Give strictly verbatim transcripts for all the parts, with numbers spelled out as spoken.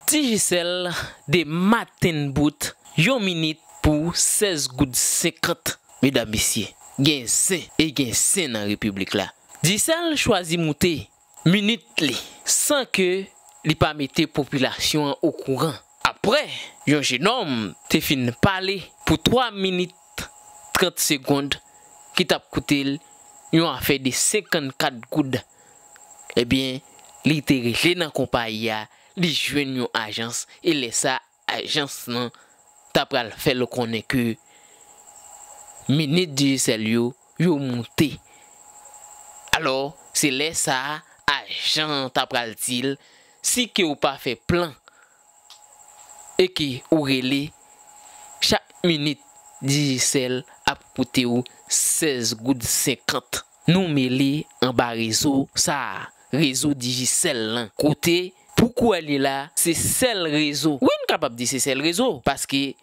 Digicel de maten bout, yon minit pou sèz goud senkant. Medam, mesye, gen zen e gen zen nan repiblik la. Digicel chwazi moute minit li san ke li pa mete popilasyon an okouran. Apre yon jenòm te fin pale pou twa minit trant segonn ki t ap koute l yon afè de senkannkat goud, ebyen, li te rele nan konpayi a, li jwenn yon ajans, e lè sa a, ajans lan ta pral fè l konnen ke minit Digicel yo, yo moute. Alò, se lè sa a, ajan an ta pral di l, si ke w pa fè plan e ke ou rele, chak minit Digicel ap koute w sèz goud senkant. Nou mele anba rezo sa a, rezo Digicel lan. Kote, pou kounye a la, se sèl rezo. Wi, n kapab di se sèl rezo, paske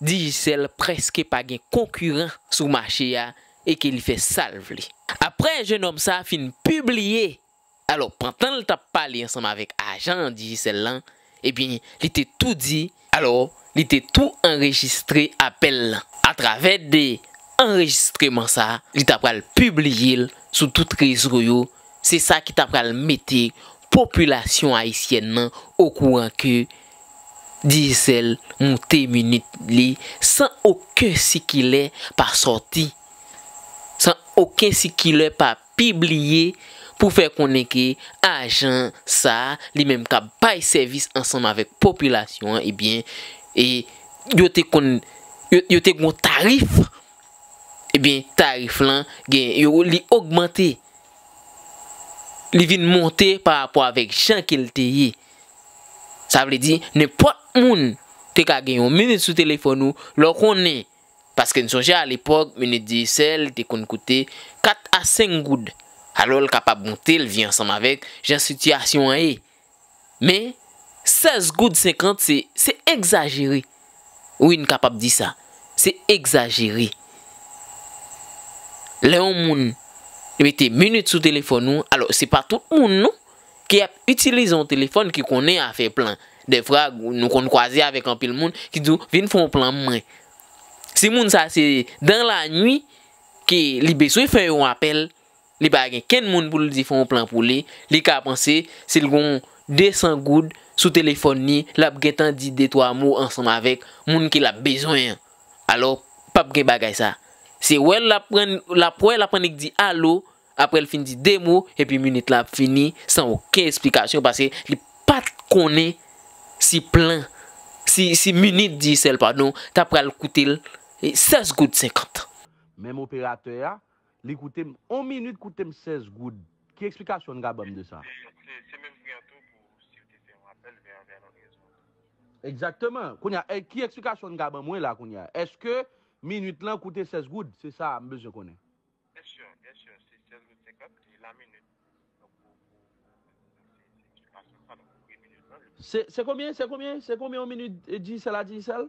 Digicel prèske pa gen konkiran sou mache a e ke li fè sa l vle. Apre jenòm sa a fin pibliye, alò, pandan l t ap pale ansanm avèk ajan Digicel lan, ebyen, li te tou di, alò, li te tou anrejistre apèl lan. Atravè de anrejistreman sa a, li ta pral pibliye l sou tout rezo yo. Se sa ki ta pral mete popilasyon ayisyèn nan okouran ke Digicel moute minit li san okenn sikilè pa sòti, san okenn sikilè pa pibliye pou fè konnen ke ajan sa a, li menm k ap bay sèvis ansanm avèk popilasyon an, ebyen, e yo te konn, yo, yo te gon tarif, ebyen, tarif lan, gen, yo, li ogmante. Li vin monte pa rapò avèk jan ke l te ye. Sa vle di, nenpòt moun te ka gen yon minit sou telefòn ou, lè w konnen, paske n sonje alepòk, minit Digicel te konn koute kat a senk goud. Alò, l kapab monte, l vin ansanm avèk jan sitiyasyon an ye. Men, sèz goud senkant, se, se egzajere. Wi, n kapab di sa. Se egzajere. Lè yon moun mete minit sou telefòn ou, alò, se pa tout moun, non, ki ap itilize yon telefòn ki konnen afè plan. Dèfwa, nou konn kwaze avèk anpil moun ki di w, "Vin fè yon plan mwen." Si moun sa se dan la nwi ke li bezwen fè yon apèl, li pa gen kenn moun pou l di fè yon plan pou li, li ka panse si l gon de san goud sou telefòn li, l ap gentan di de twa mo ansanm avèk moun ke l ap bezwen an. Alò, p ap gen bagay sa. Se wè l ap pran, l ap wè, l ap annik di alo, apre l fin di de mo, epi minit la ap fini san okenn esplikasyon, paske li pa t konnen si plan, si, si minit Digicel, padon, ta pral koute l, e, sèz goud senkant. Menm operatè a, li koute m, on minit koute m sèz goud. Ki eksplikasyon n ka ban m de sa? Se, se, se menm pri an tou pou si w te fè yon apèl vè, vè yon lòt rezo. Egzakteman. Kounye a, e, ki eksplikasyon n ka ban mwen la kounye a? Èske minit lan koute sèz goud? Se sa m bezwen konnen. Byen si, byen si, se sèz goud senkant, e la minit. Donk, pou, pou, pou, se, se eksplikasyon sa, donk, pri minit lan, li Se, se konbyen? Se konbyen? Se konbyen yon minit, e, Digicel a Digicel?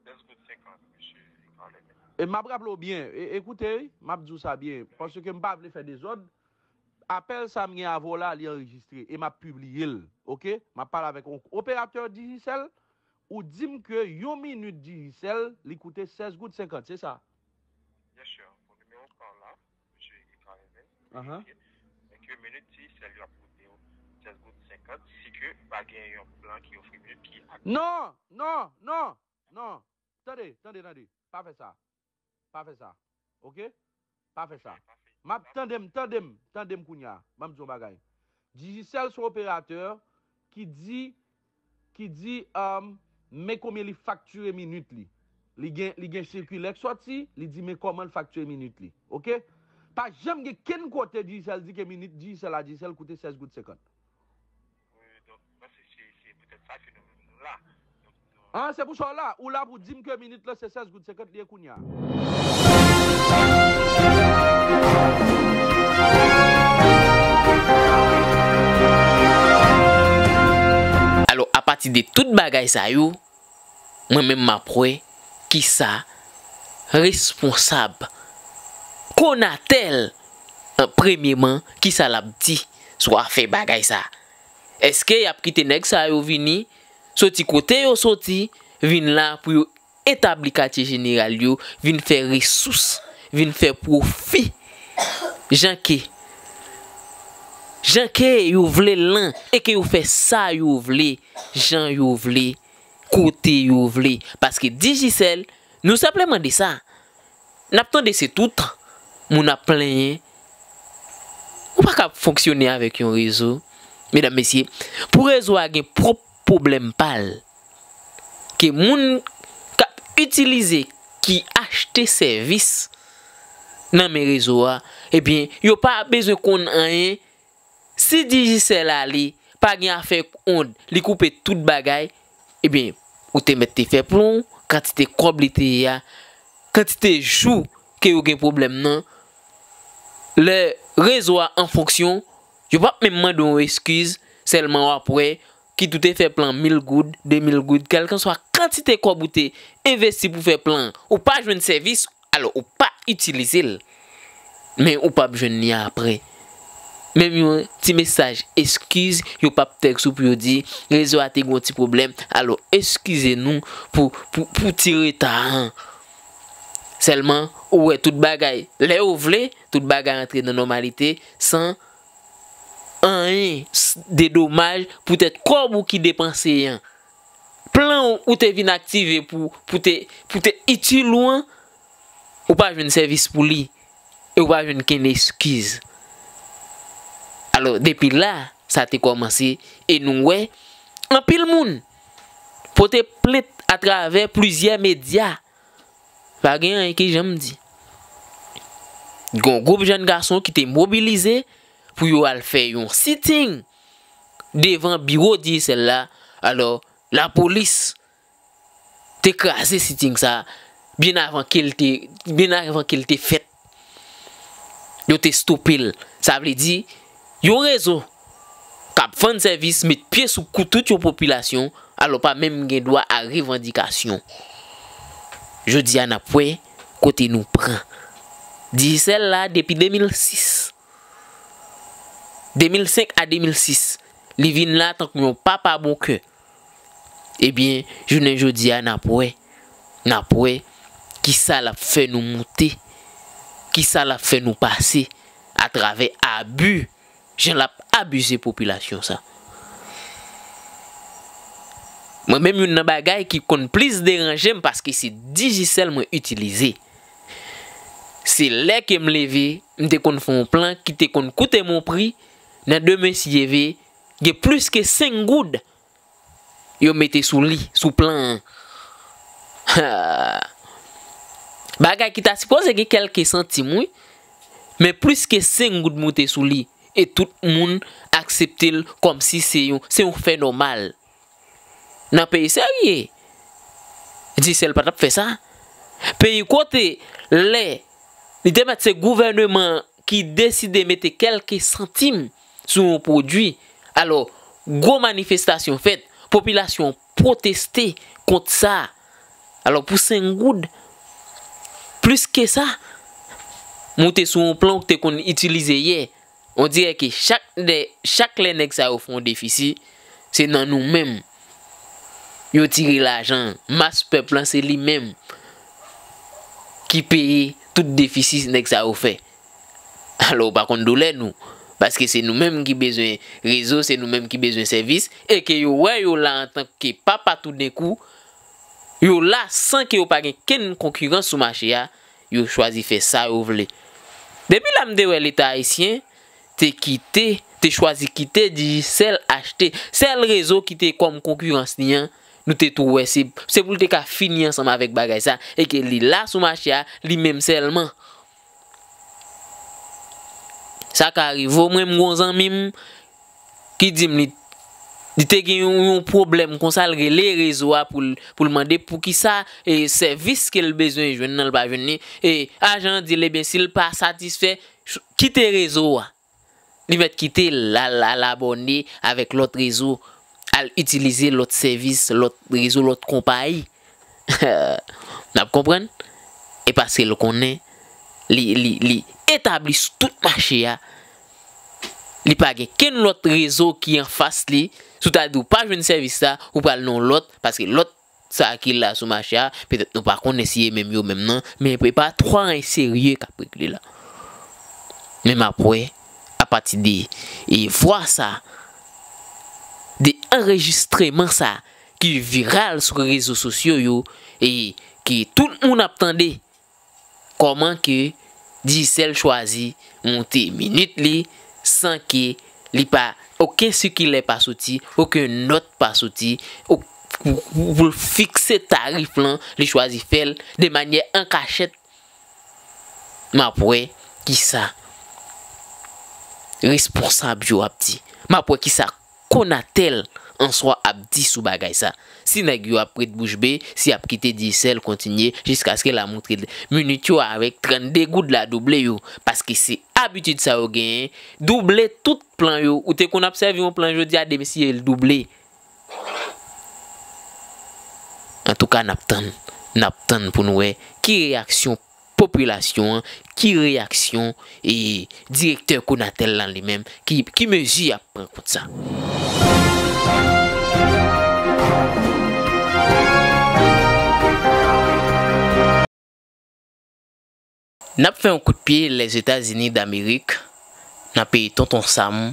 Sèz goud senkant, mesye Carleven. E m ap raple w byen, e, ekoute, wi, m ap di w sa byen, paske m pa vle fè dezòd. Apèl sa m gen avè w la, li anrejistre, e m ap pibliye l, oke? M ap pale avèk yon operatè Digicel, ou di m ke yon minit Digicel, li koute sèz goud senkant, se sa? Byen si, pou nimewo pa w la, mesye Carleven, Ahan. Verifye, ke minit Digicel yo ap koute w sèz goud senkant, si ke pa gen yon plan ki ofri minit ki ak- Non, non, non, non. Tande, tande, tande. Pa fè sa. Pa fè sa. Oke? Pa fè sa. M ap, tande m, tande m, tande m kounye a. Ban m di yon bagay. Digicel se yon operatè ki di, ki di, um, men konbyen li faktire minit li. Li gen, li gen sikilè k sòti, li di men kòman l faktire minit li. Oke? Pa janm gen kenn kote Digicel di ke minit Digicel a Digicel koute sèz goud senkant. Wi, donk, mwen se, se, se poutèt sa ke nou, nou la. Donk, nou Ah, se pou sa w la. Ou la pou di m ke minit lan se sèz goud senkant li ye kounye a. Alò, apati de tout bagay sa yo, mwen menm m ap wè kisa responsab Conatel, an, premyeman, kisa l ap di sou afè bagay sa. Èske y ap kite nèg sa yo vini soti kote yo soti, vin la pou yo etabli katye jeneral yo, vin fè resous, vin fè pwofi, jan ke, jan ke yo vle l lan, e ke yo fè sa yo vle, jan yo vle, kote yo vle. Paske Digicel, nou senpleman di sa, n ap tande se tout moun ap plenyen. Ou pa ka fonksyone avèk yon rezo, medam, mesye, pou rezo a gen pwòp pwoblèm pa l, ke moun k ap itilize, ki achte sèvis nan men rezo a, ebyen, yo pa bezwen konn anyen. Si Digicel ale, pa gen afè ond, li koupe tout bagay, ebyen, ou te mèt te fè plon, kantite kòb li te ye a, kantite jou ke yo gen pwoblèm nan, lè rezo a an fonksyon, yo p ap menm mande w eskiz, sèlman w ap wè, kit ou te fè plan mil goud, de mil goud, kèlkanswa kantite kòb ou te envesti pou fè plan, ou pa jwenn sèvis, alò ou pa itilize l. Men ou p ap jwenn li apre. Menm yon ti mesaj eskiz, yo p ap tèks ou pou yo di, rezo a te gen yon ti pwoblèm, alò eskize nou pou, pou, pou ti reta an. Sèlman, ou wè tout bagay, lè yo vle, tout bagay antre nan nòmalite, san anyen s-, de domaj poutèt kòb ou ki depanse an. Plan ou, ou te vin aktive pou, pou te, pou te itil ou an, ou pa jwenn sèvis pou li, e ou pa jwenn kenn eskiz. Alò, depi la, sa te kòmanse, e nou wè, anpil moun pote plent atravè plizyè medya. Pa gen anyen ki janm di. Gen yon gwoup jèn gason ki te mobilize pou yo al fè yon sitting devan biwo Digicel la. Alò, lapolis te kraze sitting sa byen avan ke l te, byen avan ke l te fèt. Yo te stope l. Sa vle di, yon rezo k ap vann sèvis met pye sou kou tout yon popilasyon, alò pa menm gen dwa a revandikasyon. Jodi a, n ap wè kote nou pran Digicel la depi de mil sis. De mil senk a de mil sis, li vin la tankou yon papa bon kè. Ebyen, jounen jodi a, n ap wè, n ap wè kisa l ap fè nou moute, kisa l ap fè nou pase atravè abi, jan l ap abize popilasyon sa. Mwen menm, youn nan bagay ki konn plis deranje m, paske se Digicel mwen itilize. Se lè ke m leve, m te konn fè yon plan ki te konn koute m yon pri, nan demen si Dye ve, gen plis ke senk goud yo mete sou li, sou plan an. Ha! Bagay ki ta sipoze gen kèlke santim, wi. Men plis ke senk goud moute sou li. E tout moun aksepte l kòmsi se yon, se yon fè nòmal. Nan peyi serye, Digicel pa t ap fè sa. Peyi kote lè li te mèt se gouvèneman ki deside mete kèlke santim sou yon pwodui. Alò, gwo manifestasyon fèt, popilasyon pwoteste kont sa. Alò, pou senk goud, plis ke sa, moute sou yon plan ou te konn itilize yè. On dirè ke chak de, chak lè nèg sa yo fè yon defisi, se nan nou menm yo tire lajan. Mas pèp lan, se li menm ki peye tout defisi nèg sa yo fè. Alò, ou pa konn doulè nou. Paske se nou menm ki bezwen rezo, se nou menm ki bezwen sèvis, e ke yo wè yo la antanke papa toudenkou, yo la san ke yo pa gen kenn konkirans sou mache a, yo chwazi fè sa yo vle. Depi la m te wè Leta ayisyen te kite, te chwazi kite Digicel achte sèl rezo ki te kòm konkirans li an, nou te tou wè se, se pou l te ka fini ansanm avèk bagay sa, e ke li la sou mache a, li menm sèlman. Sa ka rive w, mwen, m gon zanmi m ki di m li, li te gen yon, yon pwoblèm konsa, l rele rezo a pou l, pou l mande poukisa, e, sèvis ke l bezwen jwenn nan, l pa jwenn li. E ajan an di l, ebyen, si l pa satisfè, ch-, kite rezo a. Li mèt kite l, al, al abòne avèk lòt rezo, al itilize lòt sèvis, lòt rezo, lòt konpayi. N ap konprann? E paske l konnen li, li, li etabli sou tout mache a. Li pa gen kenn lòt rezo ki anfas li. Si w ta di w pa jwenn sèvis sa, ou pral nan yon lòt, paske lòt sa ki la sou mache a, petèt nou pa konnen si e menm yo menm nan, men e pa twa an serye k ap regle la. Men m ap wè, apati de, e, vwa sa, de anrejistreman sa, ki viral sou rezo sosyo yo, e ki tout moun ap tande, kòman ke Digicel chwazi monte minit li san ke li pa, okenn sikilè pa soti, okenn nòt pa soti, o-, pou, pou, pou l fikse tarif lan, li chwazi fè l de manyè an kachèt. M ap wè kisa responsab yo ap di. M ap wè kisa Conatel an swa ap di sou bagay sa. Si nèg yo ap ret bouch be, si y ap kite Digicel kontinye jiskaske l a montre minit yo avèk trannde goud la double yo, paske se abitid sa yo genyen, double tout plan yo. Ou te konn ap sèvi yon plan jodi a, demen si l double. Antouka, n ap tann, n ap tann pou n wè ki reyaksyon popilasyon an, ki reyaksyon, e, direktè Conatel lan li menm, ki, ki mezi y ap pran kont sa. N ap fè yon kout pye Lèzetazini Damerik, nan peyi Tonton Sam,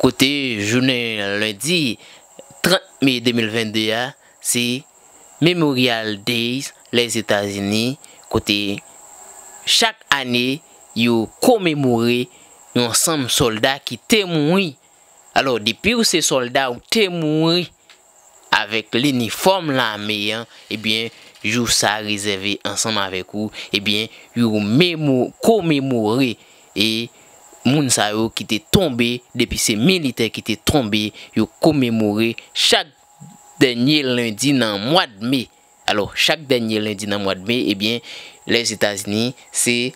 kote jounen lendi trant me de mil vennde a, se Memorial Days Lèzetazini, kote chak ane yo komemore yon ansanm sòlda ki te mouri. Alò, depi w se sòlda, ou te mouri avèk linifòm lame an, ebyen, jou sa rezève ansanm avèk ou, ebyen, yo memo-, komemore, e moun sa yo ki te tonbe, depi se militè ki te tonbe, yo komemore chak dènye lendi nan mwa d me. Alò, chak dènye lendi nan mwa d me, ebyen, Lèzetazini, se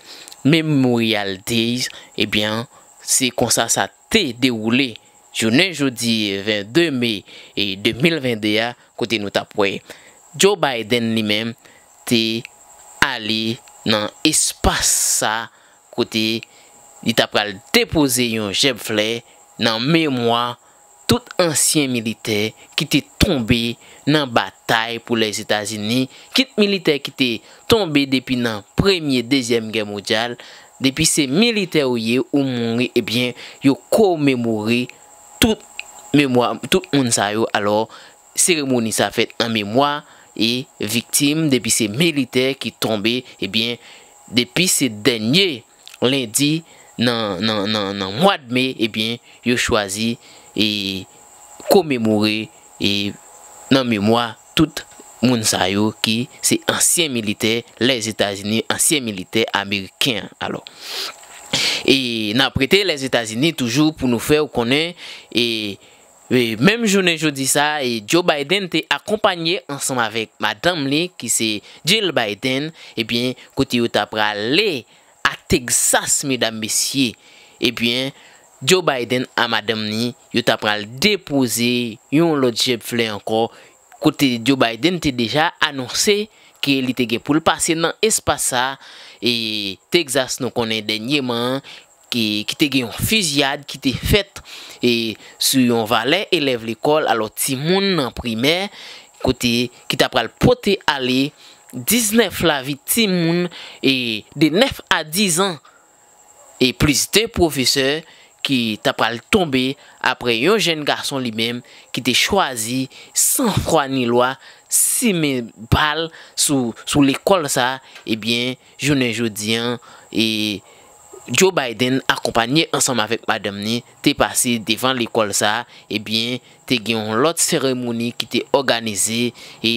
Memorial Days, ebyen, se konsa sa te dewoule jounen jodi vennde me e de mil vennde a, kote nou t ap wè Joe Biden li menm te ale nan espas sa kote li ta pral depoze yon jèb flè nan memwa tout ansyen militè ki te tonbe nan batay pou Lèzetazini, kit militè ki te tonbe depi nan Premye, Dezyèm Gè mondyal, depi se militè ou ye, ou mouri, ebyen, yo komemore tout memwa, tout moun sa yo. Alò, seremoni sa fèt an memwa e viktim, depi se militè ki tonbe, ebyen, depi se dènye lendi nan, nan, nan, nan mwa d me, ebyen, yo chwazi e komemore e nan memwa tout moun sa yo ki se ansyen militè Lèzetazini, ansyen militè ameriken an. Alò, e n ap rete Lèzetazini toujou pou nou fè w konnen, e, e menm jounen jodi sa, e Joe Biden te akonpanye ansanm avèk madanm li, ki se Jill Biden, ebyen, kote yo ta prale a Texas, medam, mesye. Ebyen, Joe Biden a madanm ni, yo ta pral depoze yon lòt jèb flè ankò, kote Joe Biden te deja anonse ke li te gen pou l pase nan espas sa, e Texas, nou konnen dènyèman, ki, ki te gen yon fiziyad ki te fèt, e sou yon valè elèv lekòl, alò timoun nan primè, kote ki ta pral pote ale diznèf lavi timoun, e de nèf a diz an, e plis de pwofesè ki ta pral tonbe apre yon jèn gason li menm ki te chwazi san fwa ni lwa simen bal sou, sou lekòl sa, ebyen, jounen jodi an, e Joe Biden akonpanye ansanm avèk madanm ni te pase devan lekòl sa, ebyen, te gen yon lòt seremoni ki te òganize, e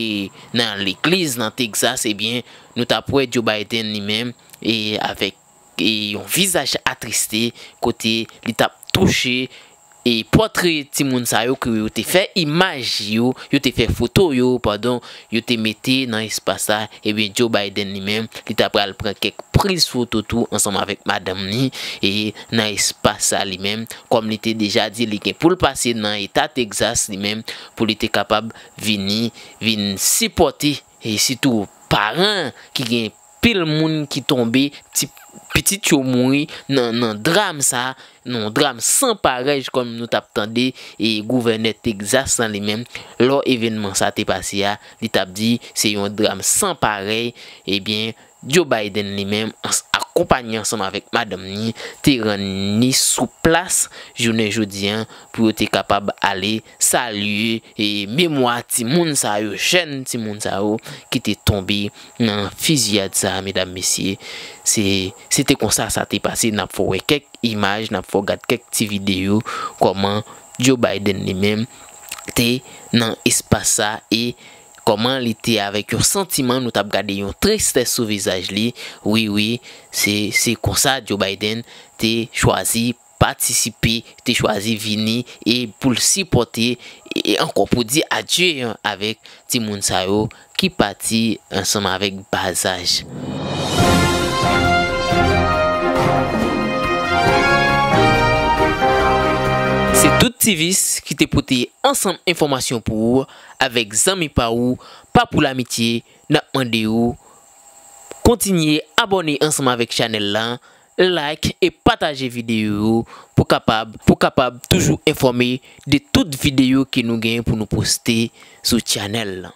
nan legliz nan Texas, ebyen, nou t ap wè Joe Biden li menm, e avèk, e yon vizaj atriste, kote li t ap touche, e pòtre timoun sa yo ke yo te fè imaj yo, yo te fè foto yo, padon, yo te mete nan espas la, ebyen, Joe Biden li menm, li ta pral pran kèk priz foto tou ansanm avèk madanm ni, e nan espas sa li menm, kòm li te deja di li gen pou l pase nan eta Texas li menm, pou li te kapab vini, vin sipòte, e sitou paran ki gen pil moun ki tonbe, ti, pitit yo mouri nan, nan dram sa, nan yon dram san parèy, kòm nou t ap tande, e gouvènè Texas lan li menm, lò evènman sa te pase a, li t ap di se yon dram san parèy, ebyen, Joe Biden li menm, ans-, akonpanye ansanm avèk madanm ni, te rann ni sou plas jounen jodi a pou yo te kapab ale salye, e, memwa timoun sa yo, jèn timoun sa yo ki te tonbe nan fiziyad sa, medam, mesye. Se, se te konsa sa te pase. N ap fè w wè kèk imaj, n ap fè w gad kèk ti videyo, kòman Joe Biden li menm te nan espas sa e kòman li te avèk yon santiman, nou t ap gade yon tristès sou vizaj li. Wi, wi, se, se konsa Joe Biden te chwazi patisipe, te chwazi vini e pou l sipòte e ankò pou di adye avèk timoun sa yo ki pati ansanm avèk bazaj. Se tout Tivis ki te pote ansanm enfòmasyon pou ou avèk zanmi pa ou, pa pou lamitye, n ap mande ou kontinye abòne ansanm avèk chanèl la, like e pataje videyo yo pou kapab, pou kapab toujou enfòme de tout videyo ke nou gen pou nou poste sou chanèl la.